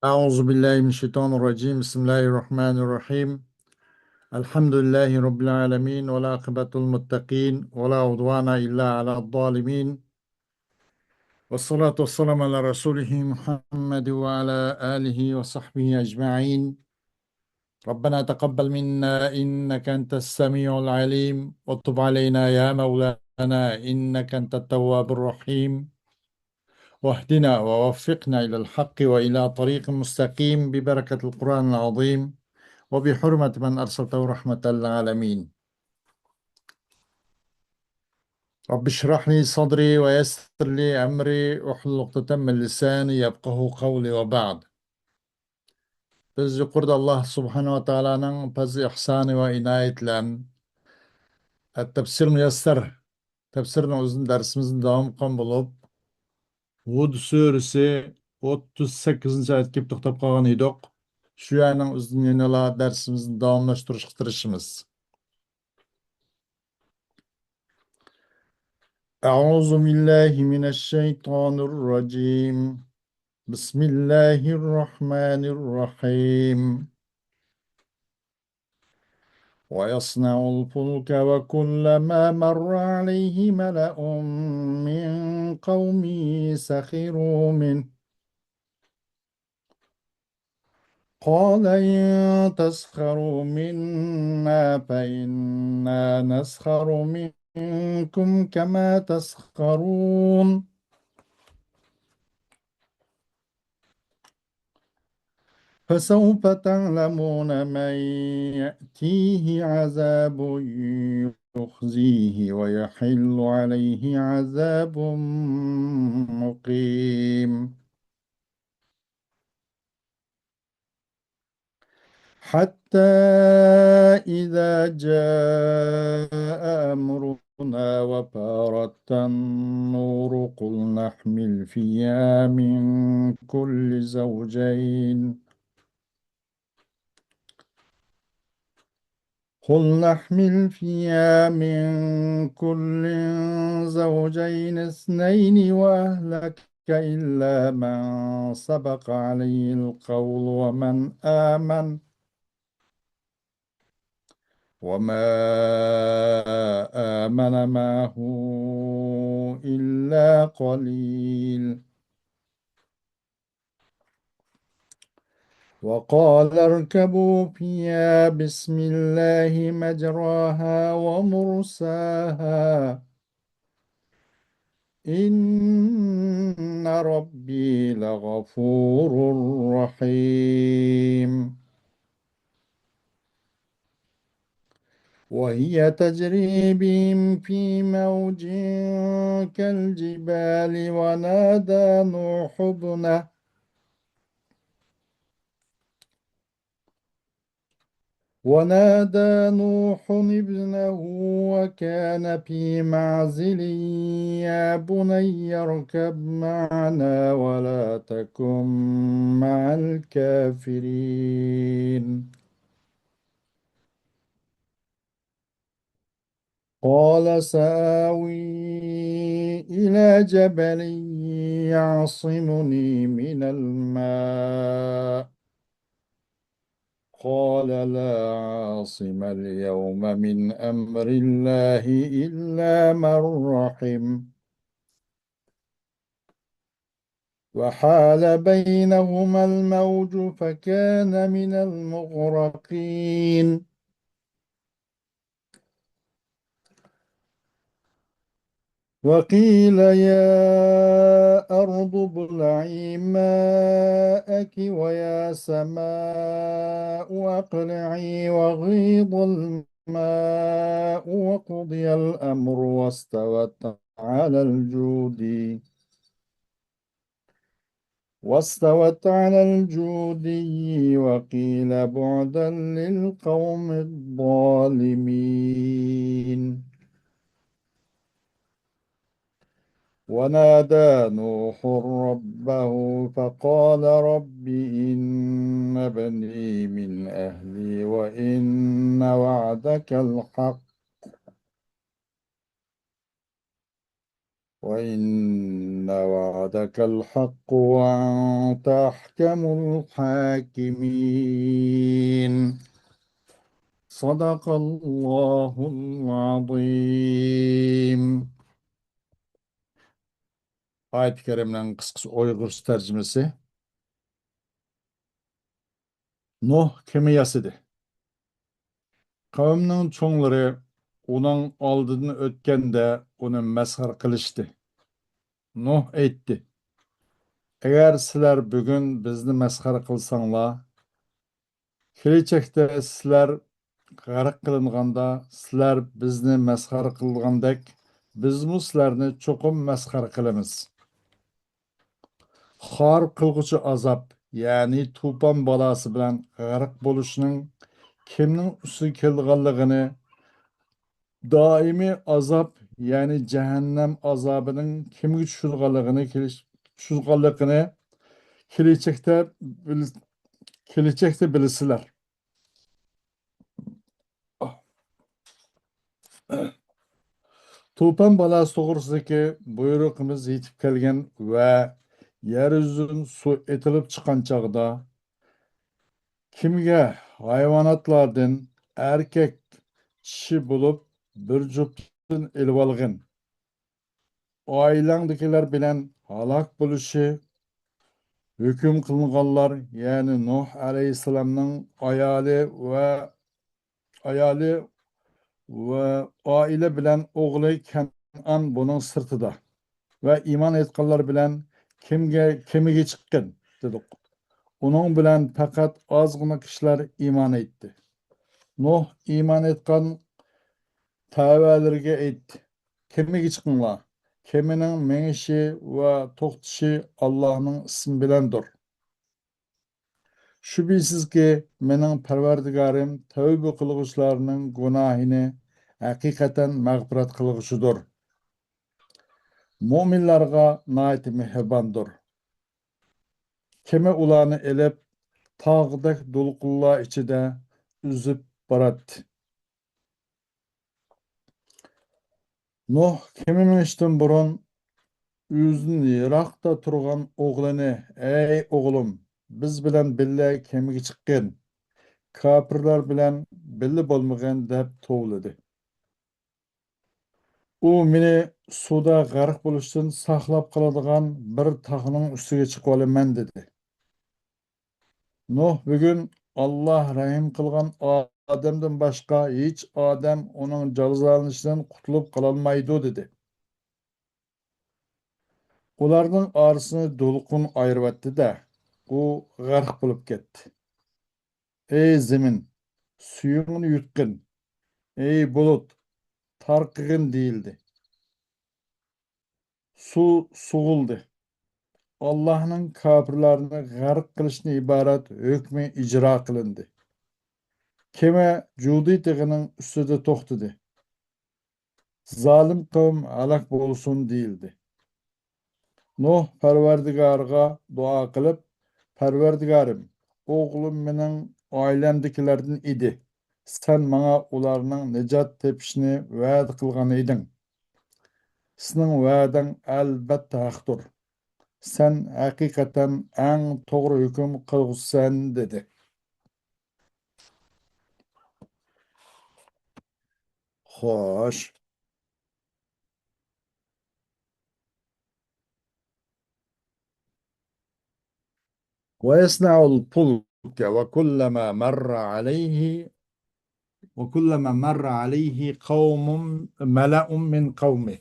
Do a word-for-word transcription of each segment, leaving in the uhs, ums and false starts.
أعوذ بالله من الشيطان الرجيم. بسم الله الرحمن الرحيم. الحمد لله رب العالمين، والعاقبة للمتقين، ولا عدوان إلا على الظالمين. والصلاة والسلام على رسوله محمد وعلى آله وصحبه أجمعين. ربنا تقبل منا إنك أنت السميع العليم، وتب علينا يا مولانا إنك أنت التواب الرحيم، واهدنا ووفقنا إلى الحق وإلى طريق مستقيم ببركة القرآن العظيم وبحرمة من أرسلته رحمة للعالمين. رب اشرح لي صدري ويسر لي أمري واحلل عقدة من لساني يفقهوا قولي وبعد. بىز يۇقىرىدا ئاللاھ سۇبھانەھۇ ۋە تائالانىڭ پەزلى ئىھسانى ۋە ئىنايىتى بىلەن تەپسىر مۇيەسسەر تەپسىرىنىڭ ئۆزىنى دەرسىمىزنى داۋام قىلغان بولۇپ، ھۇد سۈرىسى ئوتتۇز سەككىزىنچى ئايەتكە كېلىپ توختاپ قالغان ئىدۇق. شۇ ئايەتنىڭ ئۆزىدىن يەنىلا دەرسىمىزنى داۋاملاشتۇرۇشقا تىرىشىمىز. أعوذ بالله من الشيطان الرجيم. بسم الله الرحمن الرحيم. ويصنع الفلك وكلما مر عليه ملأ من قومه سخروا منه قال إن تسخروا منا فإنا نسخر منكم كما تسخرون فسوف تعلمون من يأتيه عذاب يخزيه ويحل عليه عذاب مقيم. حتى إذا جاء أمرنا وفارت النور قلنا احمل فيها من كل زوجين قلنا احمل فيها من كل زوجين اثنين وأهلك إلا من سبق عليه القول ومن آمن وما آمن معه إلا قليل. وقال اركبوا فيها بسم الله مجراها ومرساها إن ربي لغفور رحيم. وهي تجري بهم في موج كالجبال ونادى نوح ابنه ونادى نوح ابنه وكان في معزل يا بني اركب معنا ولا تكن مع الكافرين قال سآوي إلى جبل يعصمني من الماء قال لا عاصم اليوم من أمر الله إلا من رحم وحال بينهما الموج فكان من المغرقين وقيل يا أرض ابلعي ماءك ويا سماء أقلعي وغيض الماء وقضي الأمر واستوت على الجودي واستوت على الجودي وقيل بعدا للقوم الظالمين ونادى نوح ربه فقال رب إن ابني من أهلي وإن وعدك الحق وإن وعدك الحق وأنت أحكم الحاكمين. صدق الله العظيم. ئايەت كەرىمىنىڭ قىسقىچە ئۇيغۇرچە تەرجىمىسى. نۇھ كېمە ياسىدى. قەۋمنىڭ چوڭلىرى ئۇنىڭ ئالدىدىن ئۆتكەندە ئۇنى مەسخىرە قىلىشتى. نۇھ ئېيتتى: «ئەگەر سىلەر بۈگۈن بىزنى مەسخىرە قىلساڭلار، كېلىچەكتە سىلەر غەرق قىلىنغاندا، سىلەر بىزنى مەسخىرە قىلغاندەك، بىزمۇ سىلەرنى چوقۇم مەسخىرە قىلىمىز.» خار قىلغۇچى ئازاب، يەنى توپان بالاسى بىلەن غەرق بولۇشنىڭ كىمنىڭ ئۈستىگە كېلىدىغانلىقىنى، دائىمىي ئازاب، يەنى جەھەننەم ئازابىنىڭ كىمگە چۈشىدىغانلىقىنى، كېلىش-، چۈشىدىغانلىقىنى كېلىچەكتە بىل-، كېلىچەكتە بىلىسىلەر. توپان بالاسى توغرىسىدىكى بۇيرۇقىمىز يېتىپ كەلگەن ۋە يەر يۈزىدىن سۇ ئېتىلىپ چىققان چاغدا، كىمگە ھايۋاناتلاردىن ئەركەك چىشى بولۇپ بىر جۈپتىن ئېلىۋالغىن، ئائىلەڭدىكىلەر بىلەن ھالاك بولۇشى، ھۆكۈم قىلىنغانلار، يەنى نۇھ ئەلەيھىسسالامنىڭ ئايالى ۋە ئايالى ۋە ئائىلە بىلەن ئوغلى كەنئان بۇنىڭ سىرتىدا ۋە ئىمان ئېيتقانلار بىلەن كېمىگە، كېمىگە چىققىن دېدۇق. ئۇنىڭ بىلەن پەقەت ئازغىنا كىشىلەر ئىمان ئېيتتى. نۇھ ئىمان ئېيتقان تەۋەلىرىگە ئېيتتى: «كېمىگە چىقىڭلار. كېمىنىڭ مېڭىشى ۋە توختىشى ئاللاھنىڭ ئىسمى بىلەندۇر. شۈبھىسىزكى، مېنىڭ پەرۋەردىگارىم تەۋبە قىلغۇچىلارنىڭ گۇناھىنى ھەقىقەتەن مەغپىرەت قىلغۇچىدۇر. مۆمىنلارغا ناھايىتى مېھرىباندۇر.» كېمە ئۇلارنى ئېلىپ، تاغدەك دولقۇنلار ئىچىدە ئۈزۈپ باراتتى. نۇھ كېمە مېڭىشتىن بۇرۇن ئۆزىدىن يىراقتا تۇرغان ئوغلىنى: «ئەي ئوغلۇم، بىز بىلەن بىللە كېمىگە چىققىن، كاپىرلار بىلەن بىللە بولمىغىن» دەپ توۋلىدى. ئۇ: «مېنى سۇدا غەرق بولۇشتىن ساقلاپ قالىدىغان بىر تاغنىڭ ئۈستىگە چىقىۋالىمەن» دېدى. نۇھ: «بۈگۈن ئاللاھ رەھىم قىلغان ئادەمدىن باشقا ھېچ ئادەم ئۇنىڭ جازالىنىشىدىن قۇتۇلۇپ قالالمايدۇ» دېدى. ئۇلارنىڭ ئارىسىنى دولقۇن ئايرىۋەتتى-دە، ئۇ غەرق بولۇپ كەتتى. «ئەي زېمىن، سۈيۈڭنى يۇتقىن، ئەي بۇلۇت، تارقىغىن» دېيىلدى. سۇ سوغۇلدى. ئاللاھنىڭ كاپىرلارنى غەرق قىلىشتىن ئىبارەت ھۆكمى ئىجرا قىلىندى. كېمە جۇدى تېغىنىڭ ئۈستىدە توختىدى. «زالىم قەۋم ھالاك بولسۇن» دېيىلدى. نۇھ پەرۋەردىگارىغا دۇئا قىلىپ: «پەرۋەردىگارىم، ئوغلۇم مېنىڭ ئائىلەمدىكىلەردىن ئىدى. سەن ماڭا ئۇلارنىڭ نىجات تېپىشىنى ۋەدە قىلغان ئىدىڭ. سېنىڭ ۋەدەڭ ئەلبەتتە ھەقتۇر. سەن ھەقىقەتەن ئەڭ توغرا ھۆكۈم قىلغۇچىسەن» دېدى. خوش. ويصنع الفلك وكلما مر عليه، وكلما مر عليه قوم، ملأ من قومه.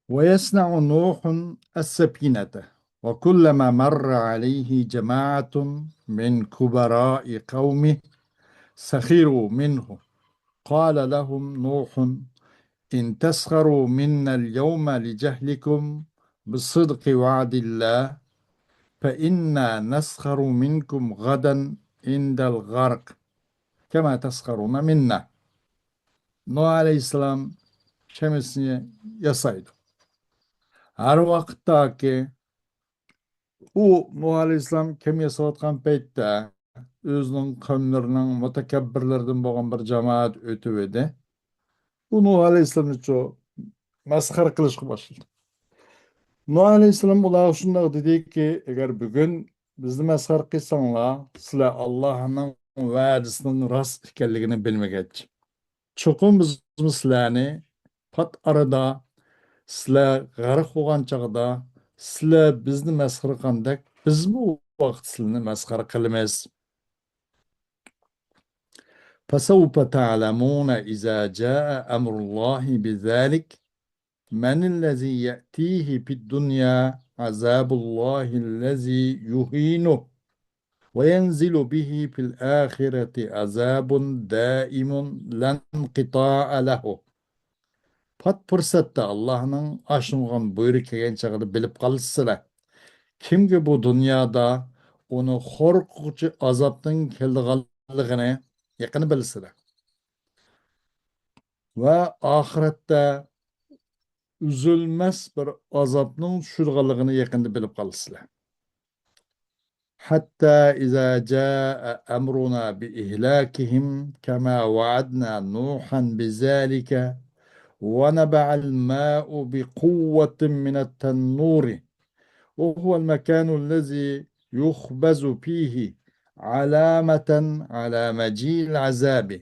ويصنع نوح السفينة، وكلما مر عليه جماعة من كبراء قومه سخروا منه، قال لهم نوح: إن تسخروا منا اليوم لجهلكم بصدق وعد الله، فإنا نسخر منكم غدا عند الغرق كما تسخرون منا. نۇھ ئەلەيھىسسالام كېمىسىنى ياسايدۇ. ھەر ۋاقىتتاكى ئۇ، نۇھ ئەلەيھىسسالام كېمە ياساۋاتقان پەيتتە، ئۆزىنىڭ قەۋملىرىنىڭ مۇتەكەببىرلىرىدىن بولغان بىر جامائەت ئۆتۈۋىدى. بۇ نۇھ ئەلەيھىسسالامنىچۇ مەسخىرە قىلىشقا باشلىدى. نۇھ ئەلەيھىسسالام ئۇلارغا شۇنداق دېدىكى، ئەگەر بۈگۈن بىزنى مەسخىرە قىلساڭلار، سىلەر ئاللاھنىڭ ۋەدىسىنىڭ راست ئىكەنلىكىنى بىلمىگەچ. چوقۇم بىزمۇ سىلەرنى پات ئارىدا، سىلەر غەرق بولغان چاغدا، سىلەر بىزنى مەسخىرە قىلغاندەك، بىزمۇ ئۇ ۋاقىت سىلەرنى مەسخىرە قىلىمىز. فسوف تعلمون إذا جاء أمر الله بذلك من الذي يأتيه في الدنيا عذاب الله الذي يهينه وينزل به في الآخرة عذاب دائم لا انقطاع له. پات پۇرسەتتە ئاللاھنىڭ ئاشۇرغان بۇيرۇقى كەلگەن چاغدا بىلىپ قالىسىلەر. كىمگە بۇ دۇنيادا ئۇنى قورقۇتقۇچى ئازابنىڭ كېلىدىغانلىقىنى يېقىن بىلىسىلەر. ۋە ئاخىرەتتە ئۈزۈلمەس بىر ئازابنىڭ چۈشىدىغانلىقىنى يېقىندا بىلىپ قالىسىلەر. حتى إذا جاء أمرنا بإهلاكهم كما وعدنا نوحا بذلك ونبع الماء بقوة من التنور وهو المكان الذي يخبز فيه علامة على مجيء العذاب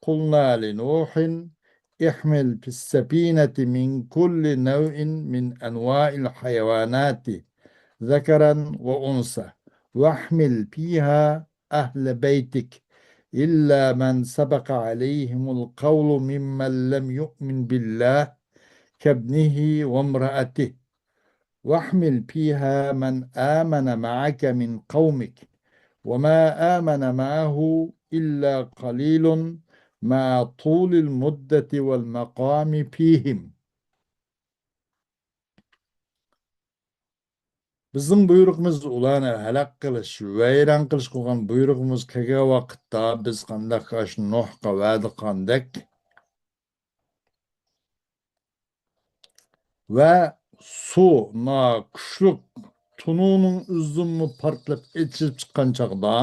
قلنا لنوح احمل في السفينة من كل نوع من أنواع الحيوانات ذكرا وأنثى واحمل فيها أهل بيتك إلا من سبق عليهم القول ممن لم يؤمن بالله كابنه وامرأته واحمل فيها من آمن معك من قومك وما آمن معه إلا قليل مع طول المدة والمقام فيهم. بىزنىڭ بۇيرۇقىمىز ئۇلارنى ھالاك قىلىش، ۋەيران قىلىش قىلغان بۇيرۇقىمىز كەلگەن ۋاقىتتا، بىز قانداق ئاشۇ نۇھقا ۋەدە قىلغاندەك، ۋە سۇ، نا كۈچلۈك تونۇرنىڭ ئۆزىدىنمۇ پارتلاپ ئېچىلىپ چىققان چاغدا،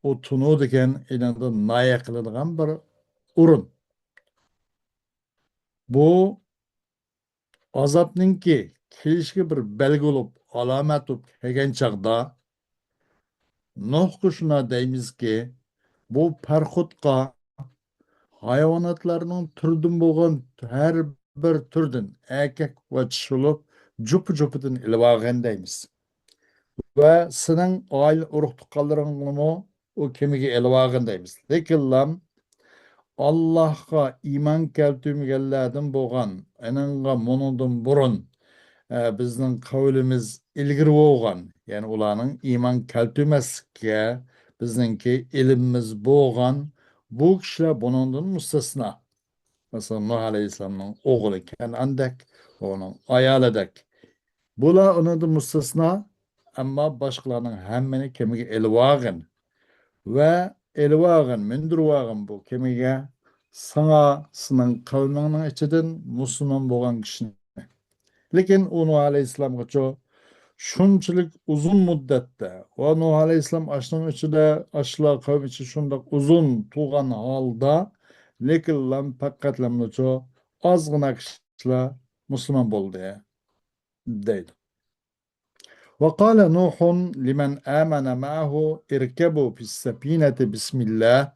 ئۇ تونۇر دېگەن ئېنىڭدا نان يېقىلىدىغان بىر ئورۇن. بۇ ئازابنىڭكى كېلىشىگە بىر بەلگە بولۇپ، ئالامەت بولۇپ كەلگەن چاغدا، نۇھقا شۇنداق دەيمىزكى، بۇ پەرخۇدقا ھايۋاناتلارنىڭ تۈرىدىن بولغان ھەر بىر تۈردىن ئەركەك ۋە چىشى بولۇپ، جۇپا-جۇپىدىن ئېلىۋالغىن دەيمىز. ۋە سېنىڭ ئائىلە ئۇرۇق-تۇغقانلىرىڭنىمۇ ئۇ كېمىگە ئېلىۋالغىن دەيمىز. لېكىنلا ئاللاھقا ئىمان كەلتۈرمىگەنلەردىن بولغان، ئېنىڭغا مۇنىڭدىن بۇرۇن، ئە، بىزنىڭ قەۋلىمىز ئىلگىرى بولغان، يەنى ئۇلارنىڭ ئىمان كەلتۈرمەسلىككە بىزنىڭكى ئىلمىمىز بولغان بۇ كىشىلەر بۇنىڭدىن مۇستەسنا. مەسىلەن، نۇھ ئەلەيھىسسالامنىڭ ئوغلى كەنئاندەك، ئۇنىڭ ئايالىدەك. بۇلار ئۇنىڭدىن مۇستەسنا، ئەمما باشقىلارنىڭ ھەممىنى كېمىگە ئېلىۋالغىن. ۋە ئېلىۋالغىن، مىندۈرۈۋالغىن بۇ كېمىگە ساڭا، سېنىڭ قەۋمىڭنىڭ ئىچىدىن مۇسۇلمان بولغان كىشىنى. لېكىن ئۇ نۇھ ئەلەيھىسسالامغىچۇ شۇنچىلىك ئۇزۇن مۇددەتتە، ۋە نۇھ ئەلەيھىسسالام ئاشۇنىڭ ئىچىدە، ئاشۇلار قەۋم ئىچىدە شۇنداق ئۇزۇن تۇرغان ھالدا، لېكىنلا پەقەتلەملىچۇ ئازغىنا كىشىلەر مۇسۇلمان بولدى، دەيدۇ. وقال نوح لمن آمن معه اركبوا في السفينة بسم الله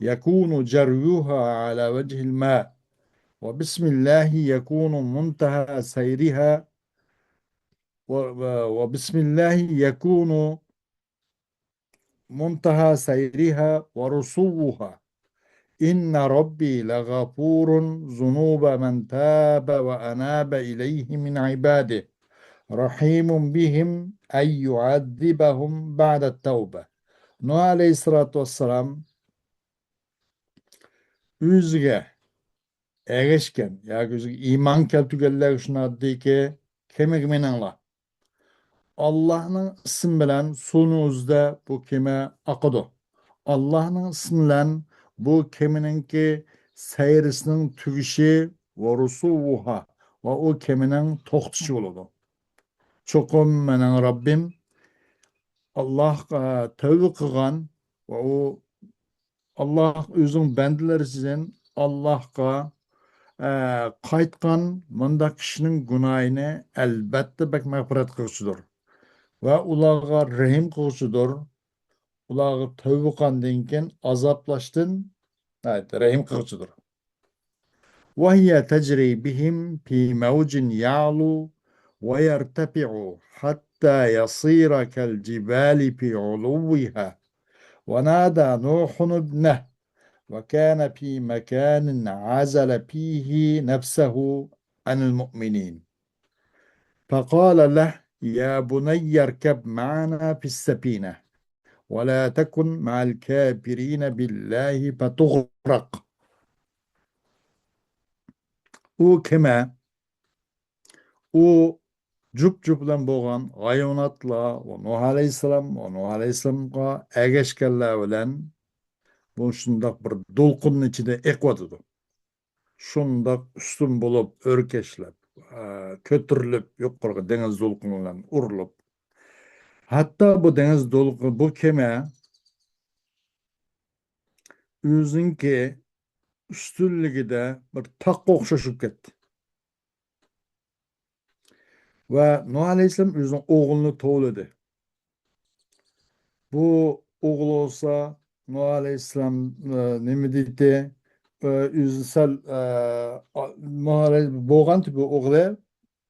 يكون جريها على وجه الماء وبسم الله يكون منتهى سيرها و-، و-، وبسم الله يكون منتهى سيرها ورسوها إن ربي لغفور ذنوب من تاب وأناب إليه من عباده رحيم بهم أن يعذبهم بعد التوبة. نۇھ ئەلەيھىسسالاتۇ ۋەسسالام ئۆزىگە ئەگەشكەن ياكى ئۆزىگە ئىمان كەلتۈرگەنلەرگە شۇنداق دېدىكى، كېمىگە مېنىڭلار. ئاللاھنىڭ ئىسمى بىلەن سۇنىڭ ئۆزىدە بۇ كېمە ئاقىدۇ. ئاللاھنىڭ ئىسمى بىلەن بۇ كېمىنىڭكى سەيرىسىنىڭ تۈگىشى ۋە رۇسۇۋۇھا ۋە ئۇ كېمىنىڭ توختىشى بولىدۇ. چوقۇم مېنىڭ رەببىم ئاللاھقا تەۋبە قىلغان ۋە ئۇ ئاللاھ ئۆزىنىڭ بەندىلىرىدىن ئاللاھقا، ئە، قايتقان مۇنداق كىشىنىڭ گۇناھىنى ئەلبەتتە بەك مەغپىرەت قىلغۇچىدۇر ۋە ئۇلارغا رەھىم قىلغۇچىدۇر. ئۇلارغا تەۋبە قىلغاندىن كېيىن ئازابلاشتىن، ھايت، رەھىم قىلغۇچىدۇر. وهي تجري بهم في موج يعلو ويرتفع حتى يصير كالجبال في علوها. ونادى نوح ابنه وكان في مكان عزل فيه نفسه عن المؤمنين. فقال له: يا بني اركب معنا في السفينة ولا تكن مع الكافرين بالله فتغرق. ئۇ كېمە، ئۇ جۈپ-جۈپ بىلەن بولغان ھايۋاناتلار ۋە نۇھ ئەلەيھىسسالام ۋە نۇھ ئەلەيھىسسالامغا ئەگەشكەنلەر بىلەن بۇ شۇنداق بىر دولقۇننىڭ ئىچىدە ئېقىۋاتىدۇ. شۇنداق ئۈستۈن بولۇپ، ئۆركەشلەپ، ئە، كۆتۈرۈلۈپ، يۇقىرىغا دېڭىز دولقۇنى بىلەن ئۇرۇلۇپ، ھەتتا بۇ دېڭىز دولقۇنى، بۇ كېمە ئۆزىنىڭكى ئۈستۈنلۈكىدە بىر تاغقا ئوخشاش بولۇپ كەتتى. ۋە نۇھ ئەلەيھىسسالام ئۆزىنىڭ ئوغلىنى توۋلىدى. بۇ ئوغلى بولسا نۇھ ئەلەيھىسسالام، ئە، نېمە دېدى؟ ئە، ئۆزى سەل، ئە، ئا-، نۇھ ئەلەي-، بولغانتى بۇ ئوغلى.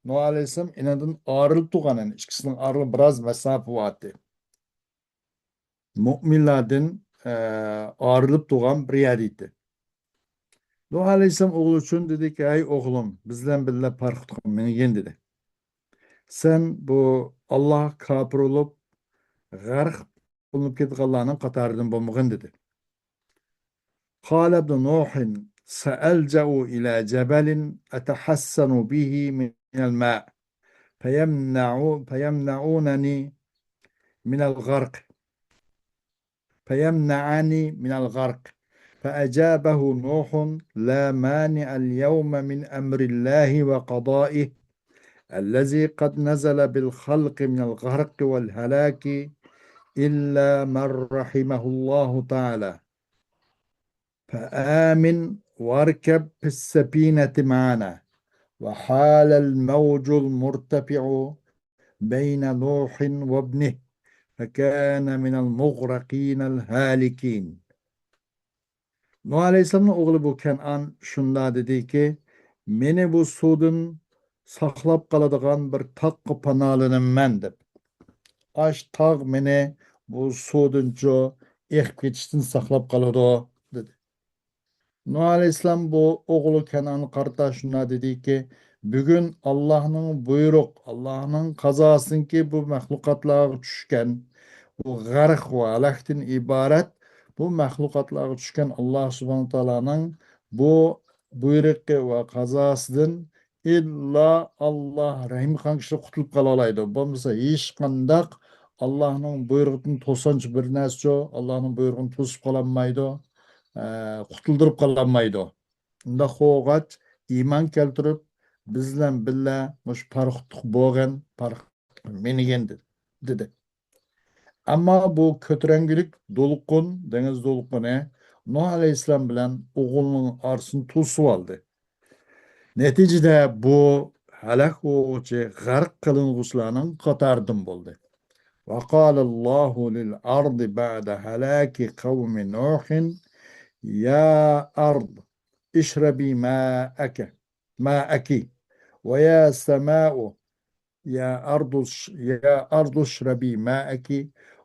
نۇھ ئەلەيھىسسالام ئېنىڭدىن ئايرىلىپ تۇرغان، يەنى ئىككىسىنىڭ ئارىلىق بىراز مەساپە بار ئىدى. مۆمىنلەردىن، ئە، ئايرىلىپ تۇرغان بىر يەردە ئىدى. نۇھ ئەلەيھىسسالام ئوغلى ئۈچۈن دېدىكى: «ھەي ئوغلۇم، بىز بىلەن بىللە پاراخوتقا مىنگىن» دېدى. «سەن بۇ ئاللاھقا كاپىر بولۇپ، غەرق بولۇپ كېتىدىغانلارنىڭ قاتارىدىن بولمىغىن» دېدى. قال ابن نوح: سألجأ إلى جبل أتحصن به من الماء فيمنع، فيمنعونني من الغرق، فيمنعني من الغرق. فأجابه نوح: لا مانع اليوم من أمر الله وقضائه الذي قد نزل بالخلق من الغرق والهلاك إلا من رحمه الله تعالى. فآمن واركب في السفينة معنا. وحال الموج المرتفع بين نوح وابنه فكان من المغرقين الهالكين. نۇھ ئەلەيھىسسالامنىڭ ئوغلى بۇ كەنئان شۇنداق دېدىكى: «مېنى بۇ سۇدىن ساقلاپ قالىدىغان بىر تاغقا پاناھلىنىمەن» دەپ. «ئاش تاغ مېنى بۇ سۇدىنچۇ ئېقىپ كېتىشتىن ساقلاپ قالىدۇ» دېدى. نۇھ ئەلەيھىسسالام بۇ ئوغلى كەنئانغا قارىتا شۇنداق دېدىكى: «بۈگۈن ئاللاھنىڭ بۇيرۇق، ئاللاھنىڭ قازاسىدىنكى بۇ مەخلۇقاتلارغا چۈشكەن، بۇ غەرق ۋە ھالاكتىن ئىبارەت بۇ مەخلۇقاتلارغا چۈشكەن ئاللاھ سۇبھانەھۇ ۋە تائالانىڭ بۇ بۇيرۇقى ۋە قازاسىدىن ئىللا ئاللاھ رەھىم قىلغان كىشىلا قۇتۇلۇپ قالالايدۇ. بولمىسا ھېچقانداق ئاللاھنىڭ بۇيرۇقىدىن توسانچۇ بىر نەرسىچۇ ئاللاھنىڭ بۇيرۇقىنى توسۇپ قالالمايدۇ، ئە، قۇتۇلدۇرۇپ قالالمايدۇ. ئۇنداق بولغاچ، ئىمان كەلتۈرۈپ، بىز بىلەن بىللە مۇشۇ پاراخوتلۇق بولغىن، پاراخوتقا مىنگىن» دېدى. ئەمما بۇ كۆتۈرەڭگۈلۈك دولقۇن، دېڭىز دولقۇنى نۇھ ئەلەيھىسسالام بىلەن ئوغلىنىڭ ئارىسىنى توسۇۋالدى. نەتىجىدە بۇ ھالاك بولغۇچى، غەرق قىلىنغۇچىلارنىڭ قاتارىدىن بولدى. وقال الله للأرض بعد هلاك قوم نوح: يا أرض اشربي ماءك، ماءك، ويا سماء، يا أرض اش-، يا أرض اشربي ماءك،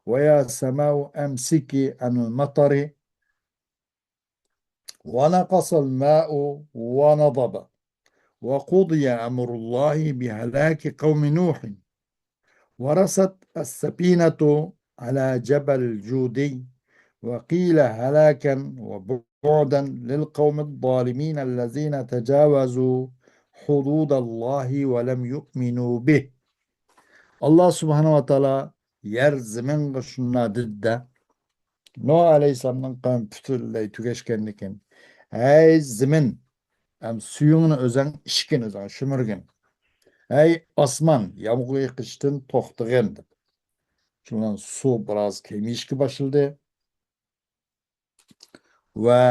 ويا سماء أمسكي عن المطر. ونقص الماء ونضب، وقضي أمر الله بهلاك قوم نوح، ورست السفينة على جبل الجودي، وقيل هلاكا وبعدا للقوم الظالمين الذين تجاوزوا حدود الله ولم يؤمنوا به. ئاللاھ سۇبھانەھۇ ۋە تائالا يەر زېمىنغا شۇنداق دېدى-دە، نۇھ ئەلەيھىسسالامنىڭ قەۋمى پۈتۈنلەي تۈگەشكەندىن كېيىن، ھەي زېمىن، ئەم سۈيۈڭنى ئۆزەڭ ئىچكىن، ئۆزەڭ شۈمۈرگىن. ھەي ئاسمان، يامغۇر يېغىشتىن توختىغىن، دەپ. شۇنىڭ سۇ بىراز كېمىيىشكە باشلىدى. ۋە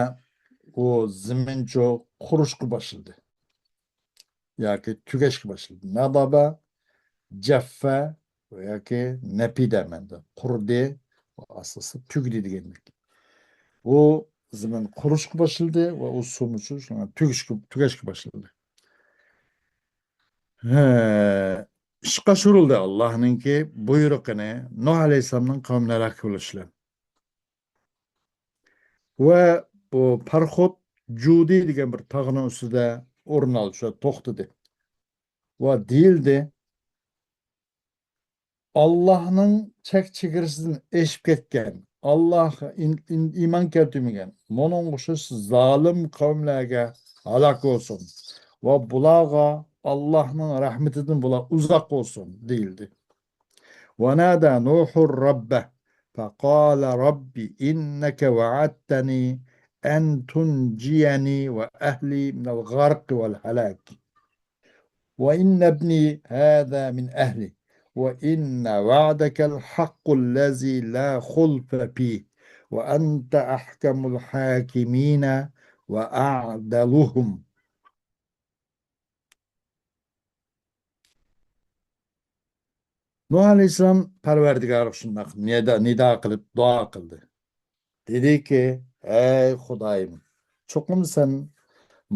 ئۇ زېمىنچۇ قۇرۇشقا باشلىدى ياكى تۈگەشكە باشلىدى. نابابا، جەففە ياكى نەپى دەيمەن، قۇرۇدى، ئاساسى تۈگىدى دېگەنلىك. ئۇ زېمىن قۇرۇشقا باشلىدى ۋە ئۇ سۇمۇچۇ شۇڭا تۈگىشىكە، تۈگەشكە باشلىدى. ھە، ئىشقا ئاشۇرۇلدى ئاللاھنىڭكى بۇيرۇقىنى نۇھ ئەلەيھىسسالامنىڭ قەۋمىنى ھالاك قىلىش بىلەن. ۋە بۇ پەرخوت جۇدى دېگەن بىر تاغنىڭ ئۈستىدە ئورۇن ئالدى، شۇ توختىدى. ۋە دېيىلدى، ئاللاھنىڭ چەك چېگرىسىدىن ئېشىپ كەتكەن، ئاللاھقا ئىن-، ئىن-، ئىمان كەلتۈرمىگەن، مۇنىڭغا ئوخشاش زالىم قەۋملەرگە ھالاك بولسۇن. ۋە بۇلارغا ئاللاھنىڭ رەھمىتىدىن بۇلار ئۇزاق بولسۇن، دېيىلدى. ونادى نوح ربه فقال رب إنك وعدتني أن تنجيني وأهلي من الغرق والهلاك، وإن ابني هذا من أهلي، وإن وعدك الحق الذي لا خلف فيه، وأنت أحكم الحاكمين وأعدلهم. نۇھ ئەلەيھىسسالام پەرۋەردىگارىغا شۇنداق نىدا، نىدا قىلىپ دۇئا قىلدى. دېدىكى، ئەي خۇدايىم، چوقۇم سەن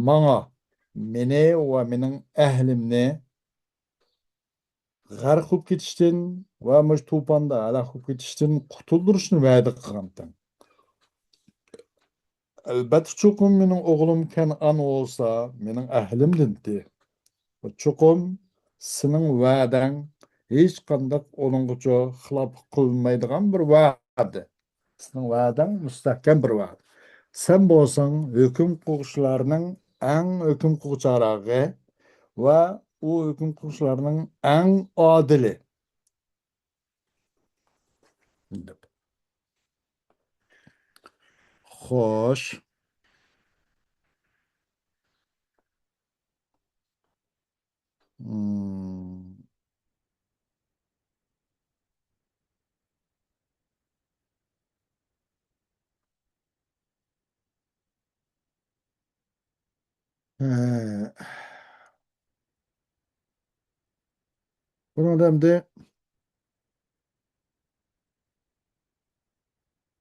ماڭا، مېنى ۋە مېنىڭ ئەھلىمنى غەرق بولۇپ كېتىشتىن ۋە مۇشۇ توپاندا ھالاك بولۇپ كېتىشتىن قۇتۇلدۇرۇشنى ۋەدە قىلغانتىڭ. ئەلبەتتە، چوقۇم مېنىڭ ئوغلۇم كەنئان بولسا، مېنىڭ ئەھلىمدىنتى. چوقۇم سېنىڭ ۋەدەڭ ھېچقانداق ئۇنىڭغىچۇ خىلاپ قىلمايدىغان بىر ۋەدە. سېنىڭ ۋەدەڭ مۇستەھكەم بىر ۋەدە. سەن بولساڭ ھۆكۈم قىلغۇچىلارنىڭ ئەڭ ھۆكۈم قىلغۇچاراغى ۋە ئۇ ھۆكۈم قىلغۇچىلارنىڭ ئەڭ ئادىلى. خوش. مم. ھە. بۇنىڭدا ئەمدى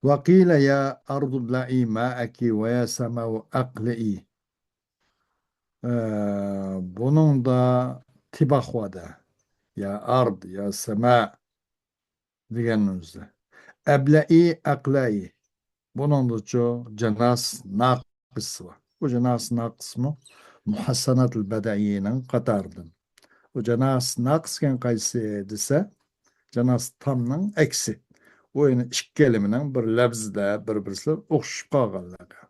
وقيل يا أرض ابلعي ماءك ويا سماء أقلعي. ئە، بۇنىڭدا تىباق ۋادا. يا ئارض، يا سەما دېگەن ئۆزى. ئەبلەئى، ئەقلەئى. بۇنىڭدىچۇ جاناس ناقىس بار. بۇ جاناس ناقىسمۇ مۇھەسسەناتۇل بەدەئىينىڭ قاتارىدىن. بۇ جاناس ناقىس دېگەن قايسى دېسە، جاناس تامنىڭ ئەكسى. ئۇ يەنە ئىككىلىمىنىڭ بىر لەۋزىدە بىر-بىرسىگە ئوخشىشىپ قالغانلىقى.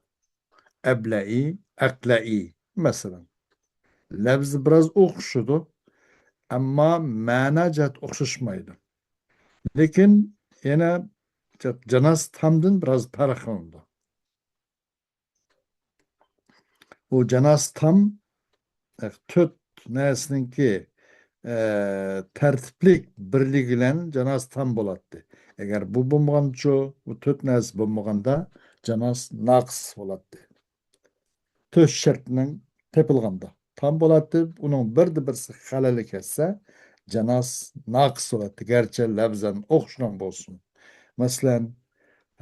ئەبلەئى، ئەقلەئى، مەسىلەن. لەۋزى بىراز ئوخشىشىدۇ، ئەمما مەنا جەھەت ئوخشاشمايدۇ. لېكىن يەنە جاناس تامدىن بىراز پەرقلىنىدۇ. ئۇ جاناس تام، ئە، تۆت نەرسىنىڭكى، ئە، تەرتىپلىك بىرلىكى بىلەن جاناس تام بولاتتى. ئەگەر بۇ بولمىغانچۇ، بۇ تۆت نەرسە بولمىغاندا جاناس ناقىس بولاتتى. تۆت شەرتنىڭ تېپىلغاندا تام بولاتتى. ئۇنىڭ بىردە بىرسى خەلەلگە كەتسە، جاناس ناقىس بولاتتى. گەرچە لەۋزەن ئوخشىغان بولسىمۇ. مەسىلەن،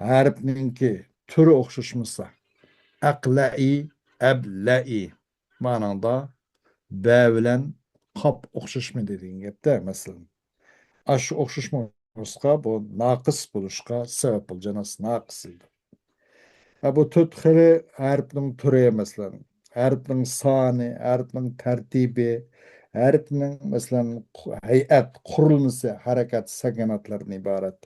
ھەرپنىڭكى تۈرى ئوخشاشمىسا، ئەقلەئى، ئەبلەئى مانىڭدا بە بىلەن قاپ ئوخشاشمىدى دېگەن گەپتە، مەسىلەن. ئاشۇ ئوخشاشمىغان بولسا، بۇ ناقىس بولۇشقا سەۋەب بولىدۇ، جاناس ناقىس دەيدۇ. ھە، بۇ تۆت خىلى ھەرپنىڭ تۈرى، مەسىلەن، ھەرپنىڭ سانى، ھەرپنىڭ تەرتىپى، ھەرپنىڭ، مەسىلەن، قۇ-، ھەيئەت، قۇرۇلمىسى، ھەرىكەت، سەكىناتلاردىن ئىبارەت.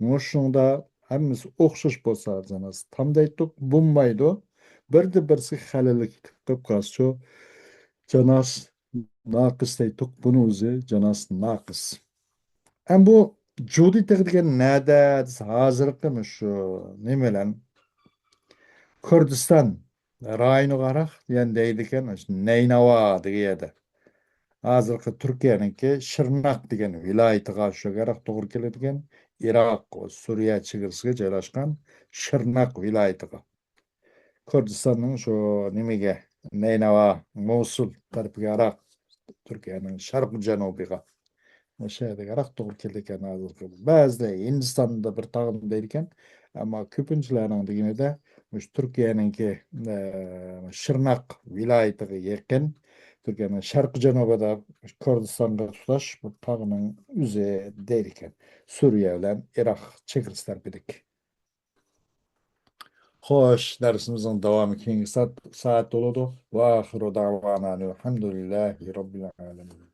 مۇشۇنىڭدا ھەممىسى ئوخشاش بولسا، جاناس تام دەيتتۇق، بولمايدۇ. بىردە بىرسى خەلەلگە كېتىپ قالسىچۇ، جاناس ناقىس دەيتتۇق، بۇنىڭ ئۆزى جاناس ناقىس. ئەم بۇ جۇدى تېغى دېگەن نەدە دېسە، ھازىرقى مۇشۇ نېمە بىلەن كۇردىستان رايونىغا قاراق دېگەن دەيدىكەن، مۇشۇ نەينەۋا دېگەن يەردە. ھازىرقى تۈركىيەنىڭكى شىرناق دېگەن ۋىلايىتىغا شۇ قاراق توغرا كېلىدىكەن. ئىراق ۋە سۈرىيە چېگرىسىگە جايلاشقان شىرناق ۋىلايىتىغا. كۇردىستاننىڭ شۇ نېمىگە، نەينەۋا، موسۇل تەرىپىگە، ئىراق، تۈركىيەنىڭ شەرقىي جەنۇبىغا، مۇشۇ يەردىكى ئىراق توغرا كېلىدىكەن ھازىرقى. بەزىدە ھىندىستاندا بىر تاغنى دەيدىكەن، ئەمما كۆپىنچىلەرنىڭ دېگىنىدە مۇشۇ تۈركىيەنىڭكى، ئە، شىرناق ۋىلايىتىغا يېقىن، تۈركىيەنىڭ شەرقىي جەنۇبىدا كۇردىستانغا تۇتاش بۇ تاغنىڭ ئۆزى دەيدىكەن. سۈرىيە بىلەن ئىراق چېگرىسى تەرىپىدىكى. خوش، دەرسىمىزنىڭ داۋامى كېيىنكى سائەت، سائەتتە بولىدۇ. ۋە ئاخىرۇ دەۋانا ئەنىل ھەمدۇلىللاھى رەببىل ئالەمىن.